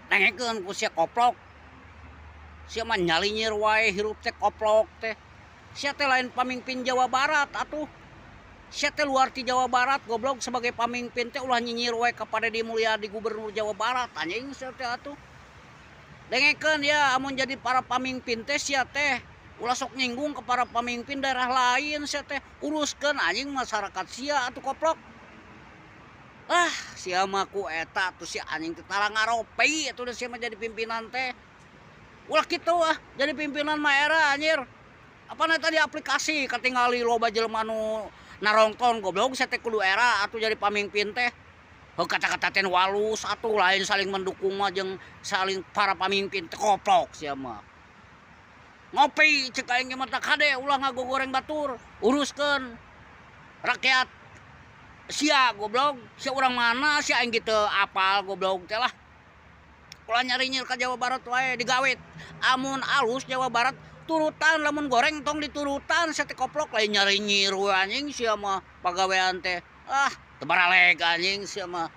Dengekeun ku sia, koplok. Sia mah nyalinyir wae hirup teh, koplok teh. Sia teh lain pamimpin Jawa Barat atuh. Sia teh luar ti Jawa Barat, goblok. Sebagai pamimpin teh ulah nyinyir wae ka Pak Dedi Mulyadi, Gubernur Jawa Barat, anjing sia teh atuh. Dengekeun ya, amun jadi para pamimpin teh sia teh ulah sok nyinggung ke para pamimpin daerah lain. Sia teh uruskeun, anjing, masyarakat sia atuh, koplok. Ah, sia mah ku eta atuh si anjing teh tara ngaropi atuh sia mah jadi pimpinan teh. Ulah kitu ah, jadi pimpinan mah era, anjir. Apa tadi aplikasi katingali loba jelema nu narongton, goblok. Sia teh kudu era atuh jadi pamimpin teh. Heuh, kata-kata teh nu alus atuh, lain saling mendukung mah jeung saling para pamimpin teh, koplok sia mah. Ngopi cek aing ge mah kade ulah ngagogoreng batur, uruskeun rakyat sia, goblok. Sia urang mana sia, aing gitu apal, goblok teh lah. Ulah nyarinyir ka Jawa Barat wae digawit. Amun alus Jawa Barat turutan, lamun goreng tong diturutan sia teh, koplok. Lain nyarinyir we, anjing, sia mah pagawean teh. Ah, teu baraleg, anjing, sia mah.